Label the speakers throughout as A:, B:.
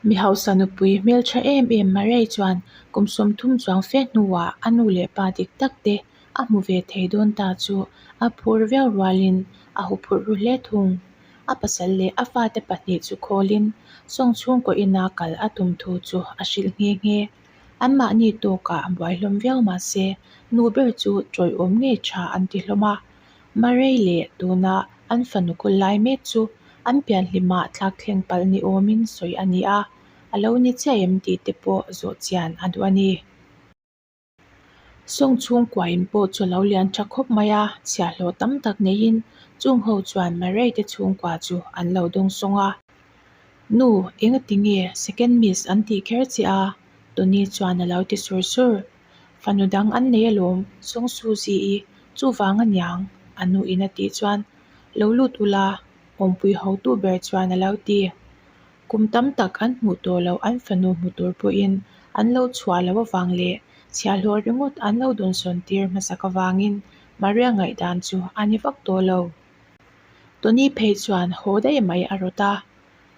A: Mi hausa nupui hmeltha em em Marei chuan kum 30 chuang fe hnuah a nu leh pa dik tak te a hmu ve thei dawn ta chu a phur viau rualin a huphurh ru hle thung. A pasal leh a fate pahnih chu khawlin sawng chhungkaw ina kal a tum thu chu a hrilh nghe nghe. Anmahni tawkah buai hlawm viau mah se nu ber chu ṭawiawm ngei tha an ti hlawm a. Marei leh tuna an fanu kawl lai mek chu an pianhlimah thlak thleng palh ni awmin sawi a ni a, a lo ni chiah em tih te pawh zawh chian a duh a ni. Sawng chhungkua in pawh chu a lo lian tha khawp mai a, chhiahhlawh tam tak neiin chung ho chuan Marei te chhungkua chu an lo dawngsawng a. Nu, engati nge second miss an tih kher che a? Tony chuan a lo ti sur sur. Fanu dang an nei alawm, Sawng Suzy-i chuvang a niang, a nu in a tih chuan lo lut ula, awmpui hotu ber chuan a lo ti. Kum tam tak an hmuh tawh loh an fanu hmu tur pawhin an lo chhuah loh avang leh chhiahhlawh ringawt an lo dawnsawn tir hmasak avangin Maria ngaihdan chu a ni vak tawh lo. Tony phei chuan haw daih mai a rawt a,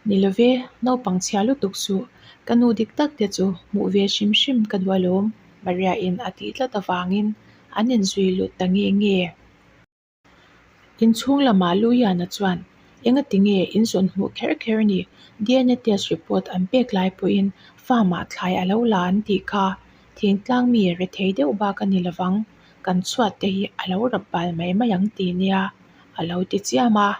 A: Ni love, naupang chhia lutuk suh, ka nu dik tak te chu hmuh ve hrim hrim ka duh alawm, Maria-in a tih tlat avangin an inzui lut ta nge nge. Inchhung lamah Luiana chuan, Engati nge in zawn hmuh kher kher ni? DNA test report an pek lai pawhin farm-ah thlai a lo la an tih kha. Thingtlang mi rethei deuh bak a ni lovang, kan chhuat te hi a lo rap bal mai mai ang ti nia, a lo ti chiam a.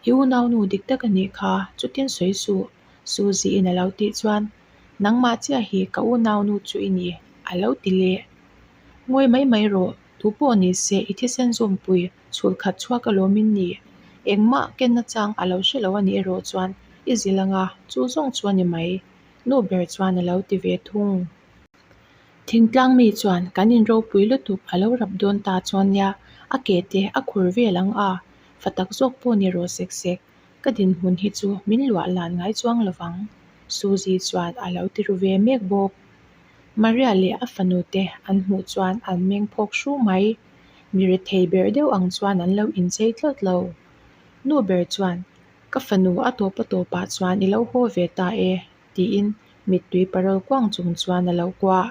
A: I unaunu dik tak a nih kha, chutin sawi suh, Suzy-in a lo tih chuan, Nangmah chiah hi ka unaunu chu i ni, a lo ti leh. Ngawi mai mai rawh, tu pawh ni se i thisen zawmpui chhul khat chhuak alawm in ni. Engmah kenna chang a lo hre lo a nih erawh chuan i zil anga chu zawng chu a ni mai, nu ber chuan a lo ti ve thung. Thingtlang mi chuan kan in ropui lutuk a lo rap dawn ta chuan nia a ke te a khur vel ang a, fa tak zawk pawh ni rawh sek sek, ka dinhmun hi chu min luah lan ngai chuang lovang, Suzy chuan a lo ti ru ve mek bawk. Maria leh a fanu te an hmuh chuan an meng phawk hru mai. Mi rethei ber deuh ang chuan an lo inchei tlat lo. Nu ber chuan, Ka fanu a tawp a tawpah chuan i lo haw ve ta e, tiin mittui parawl kuang chung chuan a lo kuah.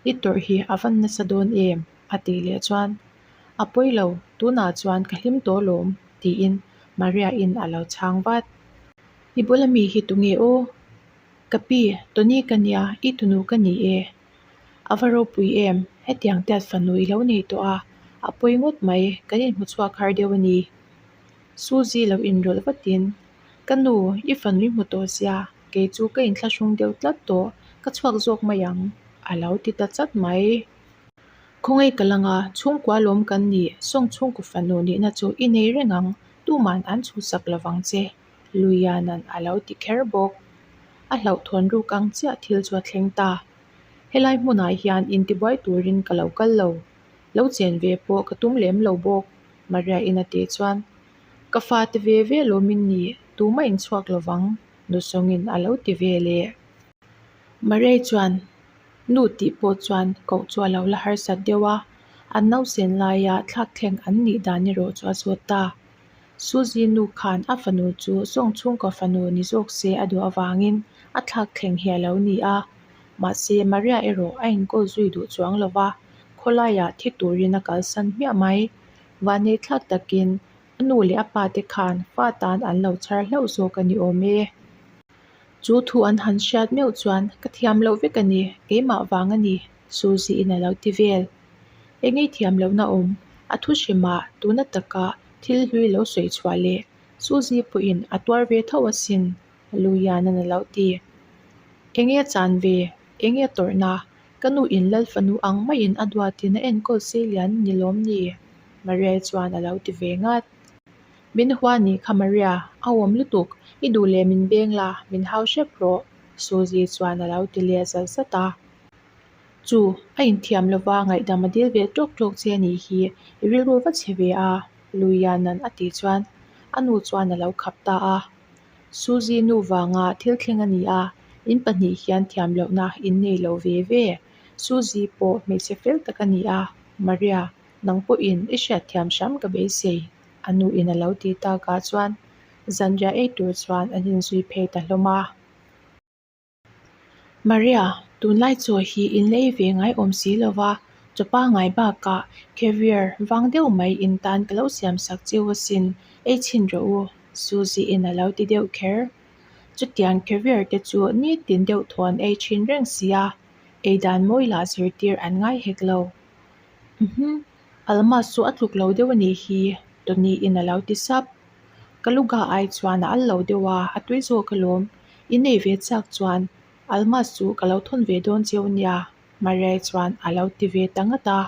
A: I tawrh hi a van nasa dawn em? a tih leh chuan, A pawi lo, tunah chuan ka hlim tawh lawm, tiin Maria-in a lo chhang vat. I bula mi hi tunge aw? Ka pi, Tony ka nia, i tunu ka ni e. A va ropui em, hetiang tiat fanu i lo nei tawh a, a pawi ngawt mai, kan inhmu chhuak har deuh a ni. Suzy lo inrawlh vatin, Ka nu, i fanu i hmu tawh sia, kei chu ka inthlahrung deuh tlat tawh, ka chhuak zawk mai ang, a lo ti ta chat mai. Khawngaih ka lang a, chhungkua lawm kan ni, sawng chhungkaw fanu nihna chu i nei reng ang, tuman an chhuhsak lovang che. Luiana'n a lo ti kher bawk. A hlauhthawn ruk ang chiah thil chu a thleng ta. Helai hmunah hian intibuai turin ka lo kal lo. Lo chen ve pawh ka tum lem lo bawk, Maria-in a tih chuan, Ka fate ve ve lawmin ni, tumah inchhuak lovang, Nusawngin a lo ti ve leh. Maria chuan, Nu tih pawh chuan koh chu a lo la harsat deuh a, an nausen laia thlakthleng an nih dan erawh chu a zawt ta. Suzy nu khan a fanu chu zawng chhungkaw fanu ni zawk se a duh avangin a thlak thleng hi a lo ni a. Mahse, Maria erawh a inkawl zui duh chuang lo va, khawlaiah thi turin a kalsan hmiah mai. Vanneih thlak takin a nu leh a pa te khan fa tan an lo chhar hlauh zawk a ni awm e. Chu thu an han hriat meuh chuan ka thiam loh vek a ni, keimah vang a ni, Suzy-in a lo ti vel. Eng ei thiam lohna awm, a thu hrimah tuna taka thil hlui lo sawi chhuah leh Suzy pawhin a tuar ve tho asin, Luiana'n a lo ti. Enge chan ve, enge tawrhna, ka nu in Lal fanu ang maiin a duatin a enkawl seilian ni lawm ni? Maria chuan a lo ti ve ngat. Min hua nih kha Maria, a awm lutuk, i duh leh min beng la, min hau hrep rawh, Suzy chuan a lo ti leh zat zat a. Chu, a inthiam lova ngaihdam a dil ve tawk tawk che a nih hi, i rilru va chhe ve a, Luiana'n a tih chuan a nu chuan a lo khap ta a. Suzy nu vanga thil thleng a ni a, in pahnih hian thiam lohna in nei lo ve ve. Suzy pawh hmeichhe fel tak a ni a, Maria, nang pawhin i hriatthiam hram ka beisei, a nuin a lo tih takah chuan zanriah ei tur chuan an inzui phei ta hlawm a. Maria, tunlai chaw hi in lei ve ngai awm si lo va, chaw pangngai bakah caviar vang deuh mai in tan ka lo siam sak cheu asin, ei chhin rawh u, Suzy-in a lo ti deuh kher. Chutiang caviar te chu nitin deuh thaw an ei thin reng si a, ei dan mawi lah zirtir an ngai hek lo. Uhmm, Almas chu a tluk lo deuh a nih hi, Tony-in a lo ti sap. Kaluga ai chuan a al lo deuh a, a tui zawk alawm. I nei ve chak chuan Almas chu ka lo thawn ve dawn cheu nia, Mariai chuan a lo ti ve ta ngat a.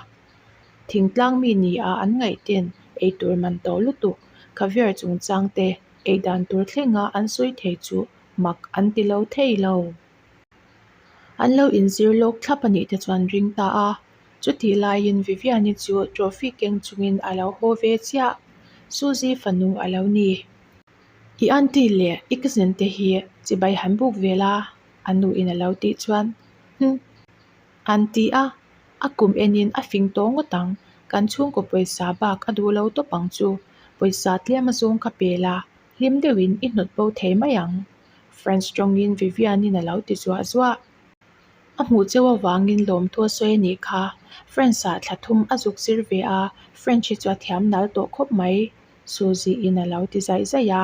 A: Thingtlang mi nia an ngaih ten ei tur man to lutuk, caviar chungchang te ei dan tur thlenga an sawi thei chu mak an ti lo thei lo. An lo inzir lawk thlap a nih te chuan ring ta a. Chutih laiin Viviani chu trophy keng chungin a lo haw ve chiah. Suzy fanu a lo ni. I aunty leh i cousin te hi chibai han buk ve la, a nuin a lo tih chuan, Hm. An ti a, a kum enin a fing tawh ngawt ang, kan chhungkaw pawisa bak a duh lo tawp ang chu, pawisa tlem azawng ka pe la, hlim deuhin i hnawt bo thei mai ang, French tawngin Vivian-in a lo ti zuah zuah. A hmuh cheu avangin lawmthu a sawi a nih kha. French-ah thla thum a zuk zir ve a, French hi chu a thiam nal tawh khawp mai, Suzy-in a lo ti zaih zaih a.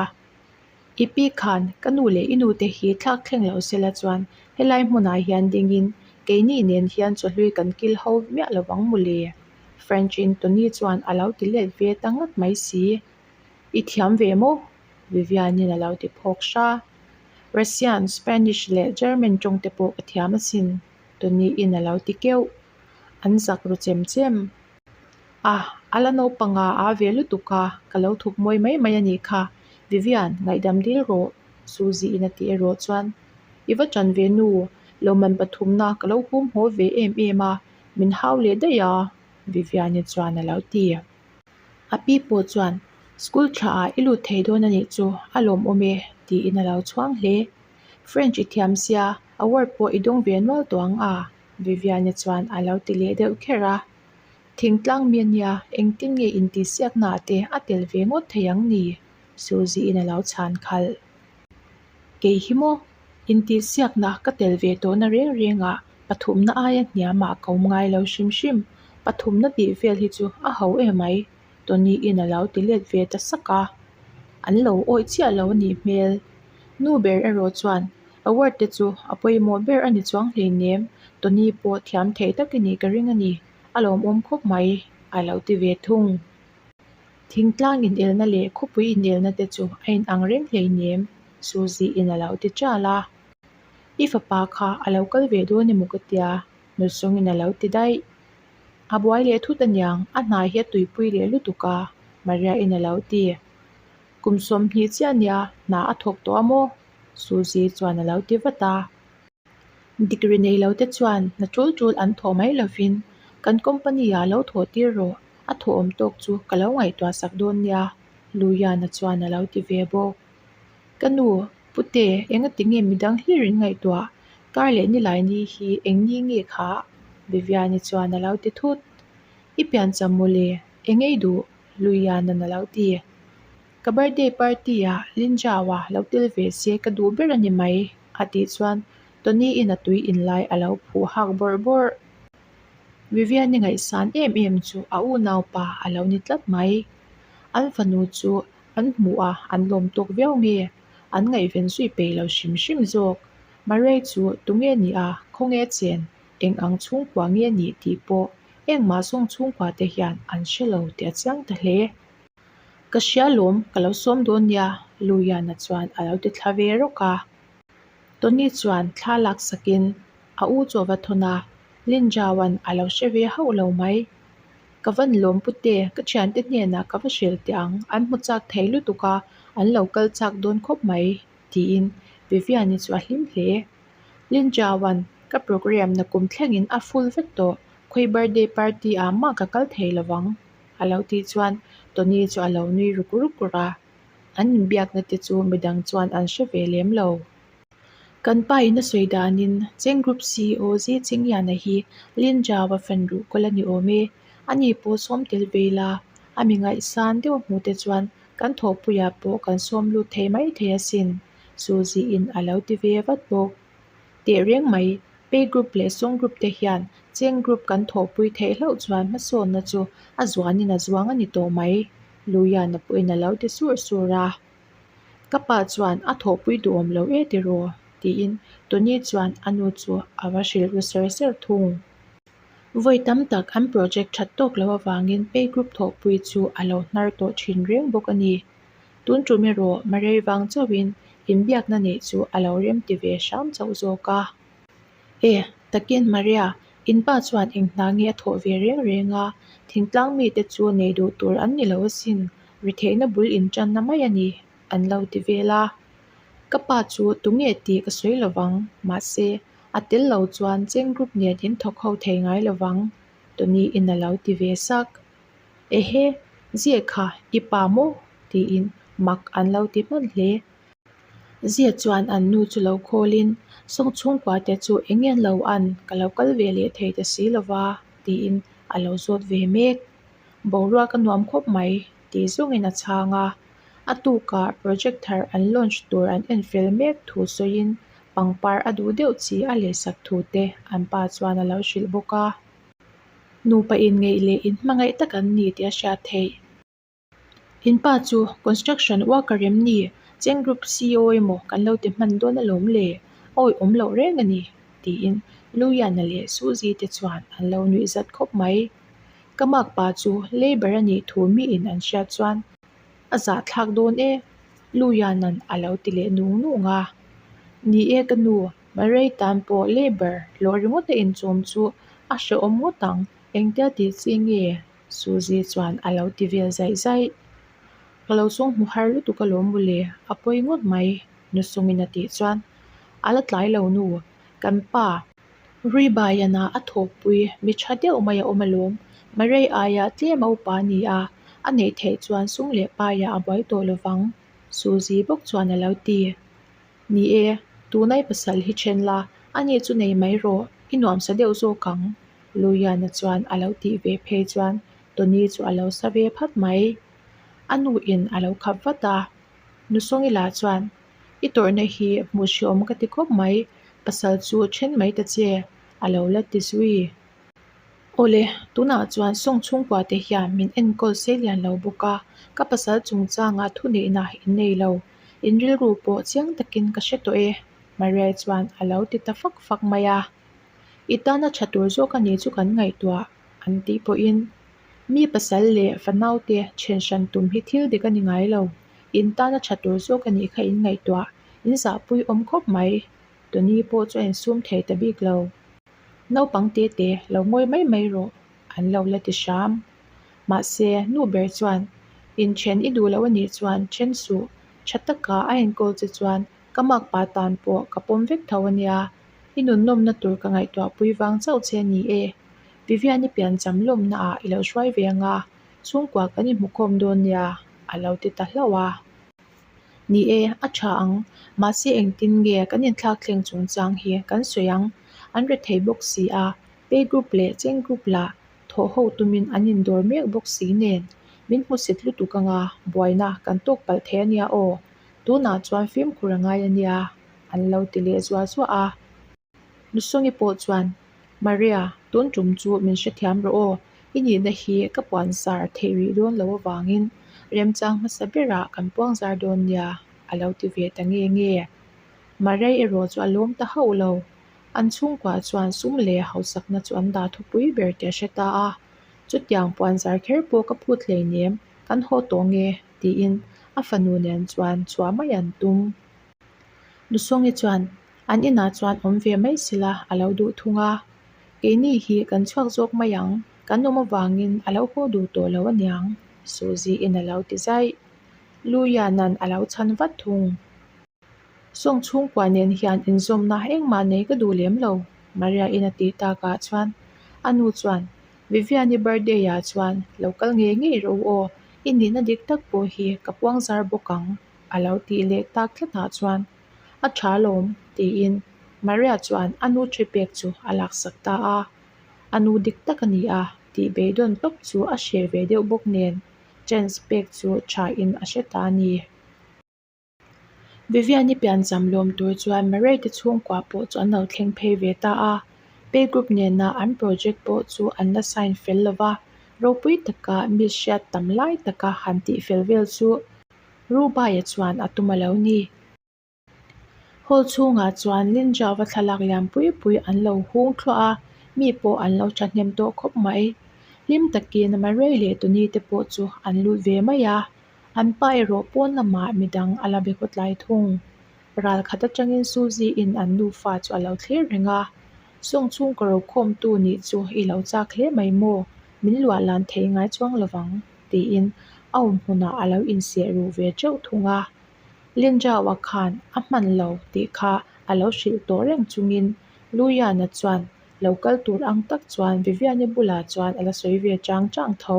A: I pi khan ka nu leh i nute hi thlak thleng lo sela chuan helai hmunah hian dingin keini nen hian chawhlui kan kil ho miah lo vang mawle, French-in Tony chuan a lo ti let ve ta ngat mai si. I thiam ve maw? Vivian-in a lo ti phawk hra. Russian, Spanish leh German tawng te pawh ka thiam asin, Tony-in a lo ti keuh. An zak ru chem chem. A, a la naupang a, a ve lutuk a, ka lo thuk mawi mai mai a nih kha. Vivian, ngaihdam dil rawh, Suzy-in a tih erawh chuan, I va ṭan ve nu, lawmman pathumna ka lo hum haw ve em em a, min hau leh daih a, Vivian-i chuan a lo ti. A pi pawh chuan, School tha ah i lut thei dawn a nih chu, a lawmawm e, tiin a lo chhuang hle. French i thiam sia, award pawh i dawng ve nual tawh ang a, Vivian-i chuan a lo ti leh deuh kher a. Thingtlang mi a nia, engtin nge intihsiaknaah te a tel ve ngawt thei ang ni? Suzy-in a lo chhan khalh. Kei hi maw? Intihsiakna ka tel ve tawhna reng rengah pathumna aia hniamah ka awm ngai lo hrim hrim. Pathumna tih vel hi chu a ho emai, Tony-in a lo ti let ve ta sak a. An lo awih chiah lo a nih hmel. Nu ber erawh chuan award te chu a pawimawh ber a ni chuang hleinem, Tony pawh thiam thei tak i nih ka ring a ni, a lawmawm khawp mai, a lo ti ve thung. Thingtlang inelna leh khawpui inelna te chu a inang reng hleinem, Suzy-in a lo ti ṭal a. I fapa kha a lo kal ve dawn emaw ka tia, Nusungin a lo ti daih. A buai leh thut aniang, a hna hi a tuipui leh lutuk a, Maria-in a lo ti. Kum 20 chiah ania, hna a thawk tawh a maw? Suzy chuan a lo ti vat a. Degree nei lo te chuan hna tul tul an thawh mai lovin kan company ah lo thawh tir rawh, a thawh awm tawk chu ka lo ngaihtuah sak dawn nia, Luyana chuan a lo ti ve bawk. Ka nu, Pute, engati nge midang hlir in ngaihtuah? Kar leh nilai ni hi eng ni nge kha? Viviani chuan a lo ti thut. I piancham mawle, eng ei duh? Luyana'n a lo ti. Ka birthday party ah Linjau-a lo tel ve se ka duh ber a ni mai, a tih chuan Tony-in a tui in lai a lo phuh hak bawrh bawrh. Vivian-i ngaihsan em em chu a unaupa a lo ni tlat mai. An fanu chu an hmuh a, an lawm tawk viau nge? An ngaihven zui peih lo hrim hrim zawk. Murray chu tunge ni a, khawnge chen, eng ang chhungkua nge nih tih pawh engmah zawng chhungkua te hian an hre lo tih a chiang ta hle. Ka hria lawm, ka lo sawm dawn nia, Luyana chuan a lo ti thla ve rawk a. Tony chuan thla lak sakin a u chu a va thawn a, Linjauan a lo hre ve hauh lo mai. Ka van lawm pute, ka thiante hnenah ka va hrilh teh ang, an hmu chak thei lutuk a, an lo kal chak dawn khawp mai, tiin Vivian-i chu a hlim hle. Linjauan ka program na kum thlengin a full vek tawh, khawi birthday party ah mah ka kal thei lovang. A lo tih chuan Tony chu a lo nui ruk ruk a, an inbiakna te chu midang chuan an hre ve lem lo. Kan pa in a sawi danin Cheng Group CEO Zi Chingyan-a hi Lin Zhao-a fan ruh kawl a ni awm e. Ani pawh sawm tel ve ila, a mi ngaihsan deuh hmuh te chuan kan thawhpuiah pawh kan sawm lut thei mai thei asin, Suzy-in a lo ti ve vat bawk. Tehreng mai, Pay Group leh Song Group te hian Cheng Group kan thawhpui theih hlauh chuan hmasawnna chu a zuanin a zuang a ni tawh mai, Luyana pawhin a lo ti sur sur a. Ka pa chuan a thawhpui duhawm lo e tiraw? tiin Tony chuan a nu chu a va hrilh ru ser ser thung. Vawi tam tak an project that tawk loh avangin Pay Group thawhpui chu a lo hnar tawh thin reng bawk a ni. Tun tum erawh Marei vang chauhin inbiakna neih chu a lo rem ti ve hram chauh zawk a. E, takin Maria, in pa chuan eng hna nge a thawh ve reng reng a, thingtlang mite chu nei duh tur an ni lo asin, ritheihna bul intanna mai a ni, an lo ti vel a. Ka pa chu tunge tih ka sawi lovang, mahse, a tel lo chuan Cheng Group nen in thawk ho thei ngai lovang, Tony-in a lo ti ve sak. Ehe, Zia kha i pa maw? tiin mak an lo ti hman hle. Zia chuan an nu chu lo khawlin, Sawng chhungkua te chu eng nge an lo an, ka lo kal ve leh thei ta si lova, tiin a lo zawt ve mek. Boruak a nuam khawp mai, tih zawngin a chhang a. A tukah project thar an launch tur an en fel mek thu sawiin pangpar a duh deuh chi a lehsak thu te an pa chuan a lo hrilh bawk a. Nupa inngeih leh inhmangaih tak an ni tih a hriat theih. In pa chu construction worker em ni? Cheng Group CEO emaw kan lo ti hman dawn alawm le? Awi awm loh reng a ni, tiin Luyana leh Suzy te chuan an lo nuih zat khawp mai. Ka makpa chu labour a nih thu miin an hriat chuan a zahthlak dawn e, Luyana'n a lo ti leh nung nung a. Ni e ka nu, Marei tan pawh labour hlawh ringawt a inchawm chu a hrehawm ngawt ang, engtia tih chi nge? Suzy chuan a lo ti vel zaih zaih. Ka lo sawng hmu har lutuk alawm mawle, a pawi ngawt mai, Nusungin a tih chuan a la tlai lo nu, kan pa. Ruibaiana a thawkpui mi tha deuh mai a awm alawm, Marei aia tlem a upa a ni a, a neih theih chuan sum leh paiah a buai tawh lovang, Suzy bawk chuan a lo ti. Ni e, tunai pasal hi then la, ani chu nei mai rawh, i nuamsa deuh zawk ang, Luyana chuan a lo tih ve phei chuan Tony chu a lo sa ve phat mai. A nu in a lo khap vat a, Nusawngi lah chuan, I tawrhna hi hmuh hreawm ka ti khawp mai, pasal chu then mai ta che, a lo la ti zui. Awle, tunah chuan sawng chhungkua te hian min enkawl sei lian lo bawk a, ka pasal chungchangah thuneihna in nei lo. In rilru pawh chiang takin ka hre tawh e, Maria chuan a lo ti ta fak fak mai a. I tana tha tur zawk a nih chu kan ngaihtuah, an tih pawhin mi pasal leh fanaute then hran tum hi thil dik a ni ngai lo. In tana tha tur zawk a nih kha in ngaihtuah, in zahpui awm khawp mai. Tony pawh chu a insum thei ta bik lo. Naupang te te lo ngawi mai mai rawh, an lo la ti hram. Mahse, nu ber chuan, Inthen i duh loh a nih chuan then suh, tha taka a enkawl che chuan ka makpa tan pawh ka pawm vek tho a nia, i nunnawmna tur ka ngaihtuahpui vang chauh che a ni e. Vivian-i piancham lawmna ah i lo hruai ve anga, chhungkua kan inhmukhawm dawn nia, a lo ti ta hlauh a. Ni e, a tha ang. Mahse engtin nge kan inthlak thleng chungchang hi kan sawi ang. An rethei bawk si a, Pay Group leh Cheng Group lah thawh ho tumin an indawr mek bawk si nen. Min hmusit lutuk anga buaina kan tawk palh thei a nia aw. Tunah chuan fimkhur a ngai a nia, an lo ti leh zuah zuah a. Nusawngi pawh chuan, Maria, tun tum chu min hrethiam rawh aw, i nihna hi ka puan zar theih rih dawn lo avangin remchang hmasa berah kan puang zar dawn nia, a lo ti ve ta nge nge. Maria erawh chu a lawm ta hauh lo. An chhungkua chuan sum leh hausakna chu an dah thupui ber tih a hre ta a. Chutiang puan zar kher pawh ka phut hleinem, kan haw tawh nge, tiin a fanu nen chuan chhuah mai an tum. Nusawngi chuan An inah chuan awm ve mai sela a lo duh thung a, keini hi kan chhuak zawk mai ang, kan awm avangin a lo haw duh tawh lo aniang, Suzy-in a lo ti zaih. Luianan a lo chhan vat thung. Sawng chhungkua nen hian inzawmna engmah nei ka duh lem lo, Maria-in a tih takah chuan a nu chuan Vivian-i birthday-ah chuan lo kal ngei ngei rawh u aw, i nihna dik tak pawh hi ka puang zar bawk ang, a lo tih leh tak tlatah chuan A tha lawm, tiin Maria chuan a nu thi pek chu a laksak ta a. A nu dik tak a ni a, tih beidawn tawp chu a hreh ve deuh bawk nen chance pek chu tha in a hre ta a ni. Vivian-i piancham lawm tur chuan Murray te chhungkua pawh chu an lo thleng phei ve ta a. Pay Group nena an project pawh chu an la sign fel lo va, ropui taka mi hriat tam lai taka han tih fel vel chu Rubai-a chuan a tum a lo ni. Hall chhungah chuan Linjava thlalak lian pui pui an lo hung thluah a, mi pawh an lo thahnem tawh khawp mai. Hlim takin Murray leh Tony te pawh chu an lut ve mai a, an pa erawh pawn lamah midang a la be khawtlai thung. Ral khat atangin Suzy in an nufa chu a lo thlir reng a, Sawng chhungkaw rokhawmtu nih chu i lo chak hle mai maw? Min luah lan thei ngai chuang lovang, tiin a awm hmunah a lo inseh ruh ve teuh thung a. Linjau-a khan a hman lo tih kha a lo hrilh tawh reng chungin Luyana chuan lo kal tur ang tak chuan Viviani bulah chuan a la sawi ve chang chang tho.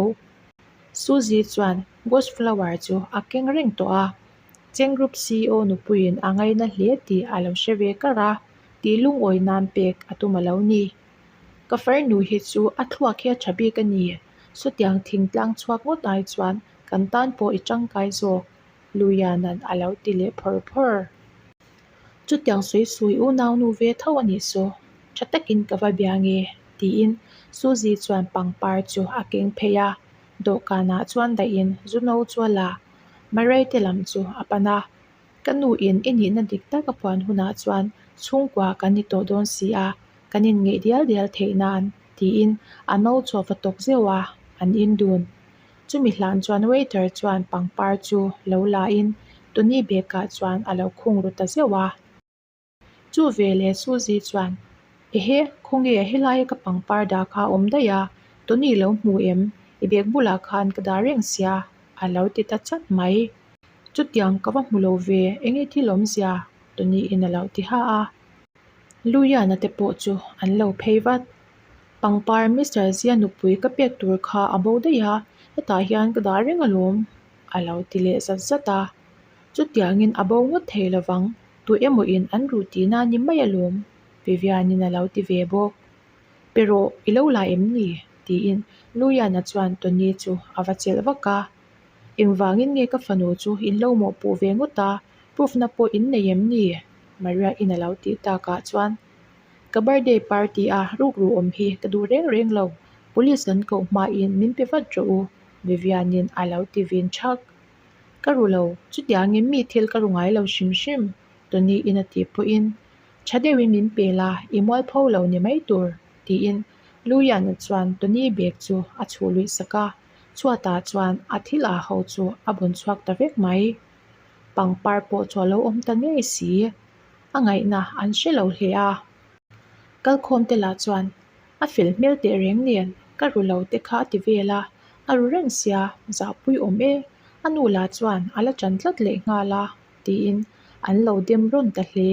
A: Suzy chuan Ghost Flower chu a keng reng tawh a, Cheng Group CEO nupuiin a ngaina hle tih a lo hre ve kar a, tih lungawi nan pek a tum a lo ni. Ka farnu hi chu a thluak hi a tha bik a ni, sawtiang thingtlang chhuak ngawt ai chuan kan tan pawh i tangkai zawk. Luiana'n a lo ti leh phawr phawr. Chutiang sawi sawi unaunu ve tho a nih saw, tha takin ka va bia nge? tiin Suzy chuan pangpar chu a keng phei a, dawhkanah chuan dahin zu no chu a la. Murray te lam chu a pan a, Ka nu in i nihna dik tak a puan hunah chuan chhungkua kan ni tawh dawn si a, kan inngeih dial dial theih nan, tiin a no chu a va tawk zeuh a, an indun. Chumi hlan chuan waiter chuan pangpar chu lo la in Tony bag ah chuan a lo khung ru ta zeuh a. Chu veleh Suzy chuan, Ehe, khawnge helaia ka pangpar dah kha a awm daih a, Tony lo hmu em? I bag bulah khan ka dah reng sia, a lo ti ta chat mai. Chutiang ka va hmu lo ve, enge thil awmzia? Tony in a lo ti ha a. Luyana te pawh chu an lo phei vat. Pangpar Mister Zia nupui ka pek tur kha a bo daih a, hetah hian ka dah reng alawm, a lo ti leh zat zat a. Chutiangin a bo ngawt thei lovang, tu emaw in an ruh tihna ni mai alawm, Vivian-in a lo ti ve bawk. Pe rawh, i lo la em ni? tiin Luyana chuan Tony chu a va chelh vak a. Engvangin nge ka fanu chu in lo mawhpuh ve ngawt a, proof na pawh in nei em ni? Maria-in a lo tih takah chuan Ka birthday party a rukru awm hi ka duh reng reng lo, police an koh hmain min pe vat rawh u, Vivian-in a lo ti vin thak. Ka ru lo, chutiangin mi thil ka ru ngai lo hrim hrim, Tony-in a tih pawhin, Tha deuhin min pe la, i mualpho lo ni mai tur, tiin Luian-a chuan Tony bag chu a chhuh luih sak a, chhuatah chuan a thil ah ho chu a bun chhuak ta vek mai. Pangpar pawh chu a lo awm ta ngei si. A ngaihna an hre lo hle a. Kalkhawm te lah chuan a fel hmel teh reng nen ka ru lo te kha a ti vel a, a ru reng sia, zahpui awm e, a nu lah chuan a la ṭan tlat leh nghal a, tiin an lo dem rawn ta hle.